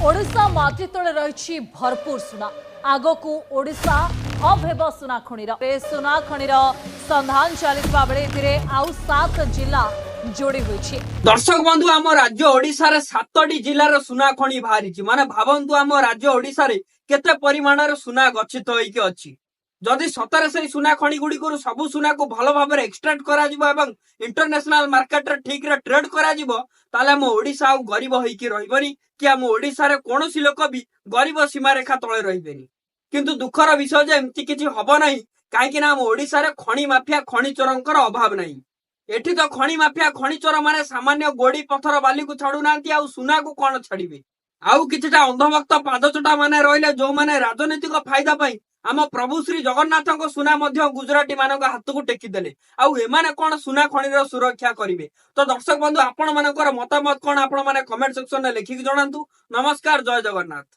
ଓଡ଼ିଶା ମାଟି ତଳେ ରହିଛି ଭରପୁର ସୁନା। ଆଗକୁ ଓଡ଼ିଶା ହବ୍ ହେବ ସୁନା ଖଣିର। ଏ ସୁନା ଖଣିର ସନ୍ଧାନ ଚାଲିଥିବା ବେଳେ ଏଥିରେ ଆଉ 7 ଜିଲ୍ଲା ଯୋଡ଼ି ହୋଇଛି। ଦର୍ଶକ ବନ୍ଧୁ, ଆମ ରାଜ୍ୟ ଓଡିଶାରେ 7ଟି ଜିଲ୍ଲାର ସୁନା ଖଣି ବାହାରିଛି। ମାନେ ଭାବନ୍ତୁ, ଆମ ରାଜ୍ୟ ଓଡିଶାରେ କେତେ ପରିମାଣରେ ସୁନା ଗଚ୍ଛିତ ହେଇକି ଅଛି। ଯଦି ସତରେ ସେଇ ସୁନା ଖଣି ଗୁଡିକରୁ ସବୁ ସୁନାକୁ ଭଲ ଭାବରେ ଏକ୍ସଟ୍ରାକ୍ଟ କରାଯିବ ଏବଂ ଇଣ୍ଟରନ୍ୟାସନାଲ ମାର୍କେଟରେ ଠିକରେ ଟ୍ରେଡ କରାଯିବ, ତାହେଲେ ଆମ ଓଡିଶା ଆଉ ଗରିବ ହେଇକି ରହିବନି କି ଆମ ଓଡିଶାରେ କୌଣସି ଲୋକ ବି ଗରିବ ସୀମାରେଖା ତଳେ ରହିବେନି। କିନ୍ତୁ ଦୁଃଖର ବିଷୟ ଯେ ଏମିତି କିଛି ହବ ନାହିଁ, କାହିଁକି ନା ଆମ ଓଡିଶାରେ ଖଣି ମାଫିଆ, ଖଣି ଚୋରଙ୍କର ଅଭାବ ନାହିଁ। ଏଠି ତ ଖଣି ମାଫିଆ, ଖଣି ଚୋର ମାନେ ସାମାନ୍ୟ ଗୋଡି, ପଥର, ବାଲିକୁ ଛାଡୁନାହାନ୍ତି, ଆଉ ସୁନାକୁ କଣ ଛାଡିବେ? ଆଉ କିଛିଟା ଅନ୍ଧଭକ୍ତ ପାଦଚଟା ମାନେ ରହିଲେ, ଯୋଉମାନେ ରାଜନୈତିକ ଫାଇଦା ପାଇଁ ଆମ ପ୍ରଭୁ ଶ୍ରୀ ଜଗନ୍ନାଥଙ୍କ ସୁନା ମଧ୍ୟ ଗୁଜରାଟୀ ମାନଙ୍କ ହାତକୁ ଟେକିଦେଲେ। ଆଉ ଏମାନେ କଣ ସୁନା ଖଣିର ସୁରକ୍ଷା କରିବେ? ତ ଦର୍ଶକ ବନ୍ଧୁ, ଆପଣ ମାନଙ୍କର ମତାମତ କଣ, ଆପଣ ମାନେ କମେଣ୍ଟ ସେକ୍ସନରେ ଲେଖିକି ଜଣାନ୍ତୁ। ନମସ୍କାର, ଜୟ ଜଗନ୍ନାଥ।